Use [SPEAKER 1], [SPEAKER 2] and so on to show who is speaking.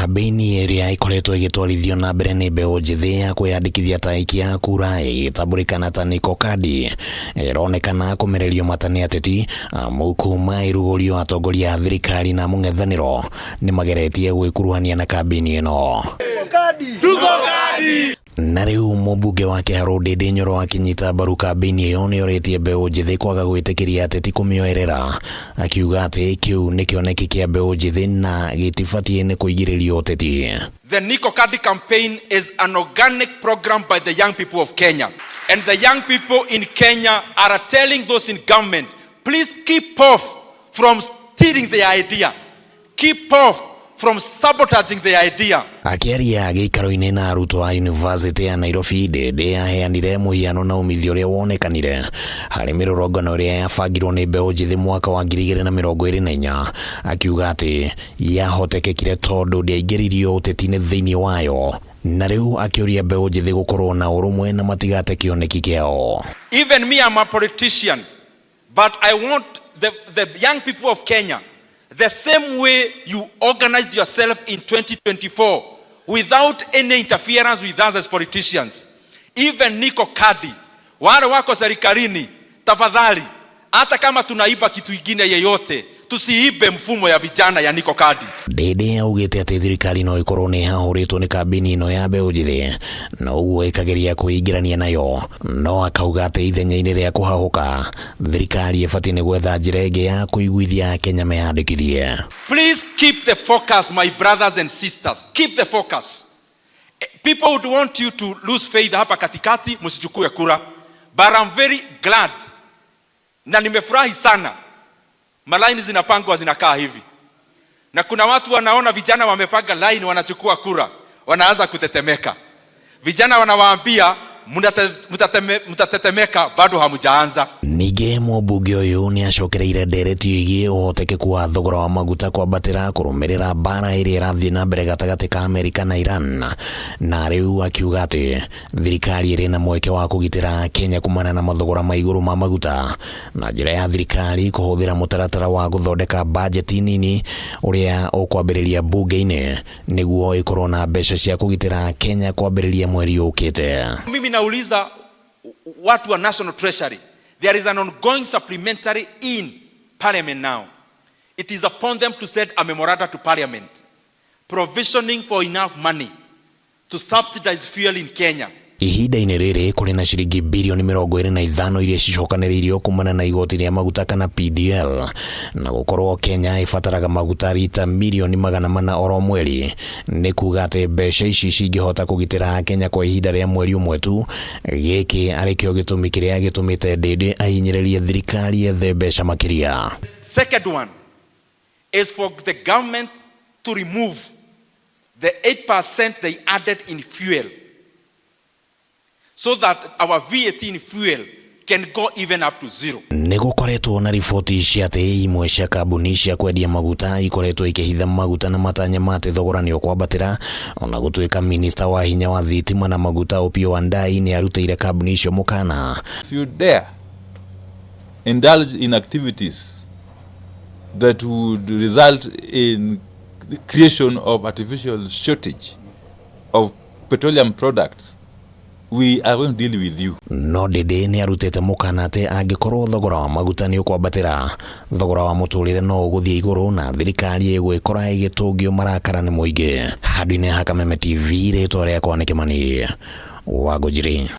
[SPEAKER 1] Kambĩini ĩrĩa ĩkoretwo ĩgĩtwarithio na mbere nĩ mbeũ njĩthĩ ya kwĩyandĩkithia ta aikia a kura ĩgĩtambũrĩkana ta Niko Kadi ĩronekana kũmererio mata nĩ ateti amu kuma ĩrugũrio atongoria a thirikari na mũng'ethanĩro nĩ mageretie gwĩkuruhania na kambĩini ĩno. Na rĩu mũmbunge wa Kĩharũ Ndindi Nyoro akĩnyita mbaru kambĩini ĩyo nĩorĩtie mbeũ njĩthĩ kwaga gwĩtĩkĩria ateti kũmĩoerera, akiuga atĩ kĩu nĩ kĩoneki kĩa mbeũ njĩthĩ na gĩtibatiĩ nĩ kũingĩrĩrio ũteti.
[SPEAKER 2] The Niko Kadi campaign is an organic program by the young people of Kenya. And the young people in Kenya are telling those in government, please keep off from stealing the idea. Keep off from sabotaging the idea.
[SPEAKER 1] Akĩaria gĩikaro-inĩ na arutwo a Yunivasĩtĩ ya Nairobi, Ndindi aheanire mũhiano na umithio ũrĩa wonekanire harĩ mĩrũrũngano ĩrĩa yabangirwo nĩ mbeũ njĩthĩ mwaka wa 2024, akiuga atĩ yahotekekire tondũ ndĩaingĩririo ũteti-inĩ thĩinĩ wayo, na rĩu akĩũria mbeũ njĩthĩ gũkorwo na ũrũmwe na matigate kĩoneki kĩao.
[SPEAKER 2] Even me, I'm a politician, but I want the young people of Kenya, the same way you organized yourself in 2024, without any interference with us as politicians. Even Niko Kadi, wale wako serikalini, tafadhali, hata kama tunaiba kitu ingine yeyote, tusiibe mfumo ya vijana ya Niko Kadi.
[SPEAKER 1] Ndindi augĩte atĩ thirikari no ĩkorwo nĩ ĩhahũrĩtwo nĩ kambĩini ĩno ya mbeũ njĩthĩ na ũguo ĩkageria kwĩingĩrania nayo, no akauga atĩ ithenya-inĩ rĩa kũhahũka, thirikari ĩbatiĩ nĩ gwetha njĩra ĩngĩ ya kũiguithia Akenya meyandĩkithie.
[SPEAKER 2] Please keep the focus, my brothers and sisters. Keep the focus. People would want you to lose faith hapa katikati, msichukue kura. But I'm very glad na nimefurahi sana. Malaini zinapangwa zinakaa hivi, na kuna watu wanaona vijana wamepanga line wanachukua kura, wanaanza kutetemeka. Vijana wanawaambia mtatetemeka, bado hamjaanza.
[SPEAKER 1] Ningĩ mũmbunge ũyũ nĩ acokereire ndereti ĩgiĩ ũhotekeku wa thogora wa maguta kwambatĩra kũrũmĩrĩra mbara ĩrĩa ĩrathiĩ na mbere gatagatĩ ka Amerika na Iran, na rĩu akiuga atĩ thirikari ĩrĩ na mweke wa kũgitĩra Kenya kumana na mathogora ma igũrũ ma maguta na njĩra ya thirikari kũhũthĩra mũtaratara wa gũthondeka bajeti nini ũrĩa ũkwambĩrĩria mbunge-inĩ nĩguo ĩkorwo na mbeca cia kũgitĩra Kenya kwambĩrĩria mweri ũkĩte.
[SPEAKER 2] Mimi nauliza watu wa National Treasury, there is an ongoing supplementary in Parliament now. It is upon them to send a memoranda to Parliament, provisioning for enough money to subsidize fuel in Kenya.
[SPEAKER 1] Ihinda-inĩ rĩrĩ kũrĩ na ciringi birioni 25 iria cicokanĩrĩirio kumana na igoti rĩa maguta kana PDL, na gũkorwo Kenya ĩbataraga maguta rita mirioni 400 oro mweri nĩ kuga atĩ mbeca ici cingĩhota kũgitĩra Kenya kwa ihinda rĩa mweri ũmwe tu. Gĩkĩ arĩ kĩo gĩtũmi kĩrĩa gĩtũmĩte Ndindi ahinyĩrĩrie thirikari yethe mbeca makĩria.
[SPEAKER 2] Second one is for the government to remove the 8% they added in fuel so that our VAT in fuel can go even up to zero.
[SPEAKER 1] Nĩ gũkoretwo na riboti cia atĩ imwe cia kambuni cia kwendia maguta ikoretwo ikĩhitha maguta na matanya ma atĩ thogora nĩ ũkwambatĩra, ona gũtuĩka minista wa hinya wa thitima na maguta Opiyo Wandayi nĩ arutĩire kambuni icio mũkana.
[SPEAKER 3] If you dare indulge in activities that would result in the creation of artificial shortage of petroleum products, we are going to deal with you.
[SPEAKER 1] No Ndindi nĩ arutĩte mũkana atĩ angĩkorwo thogora wa maguta nĩ ũkwambatĩra, thogora wa mũtũrĩre no ũgũthiĩ igũrũ na thirikari ĩgwĩkora ĩgĩtũngio marakara nĩ mũingĩ. Handũ-inĩ ha Kameme TV, rĩtwa rĩakwa nĩ Kĩmani Wangũnjiri.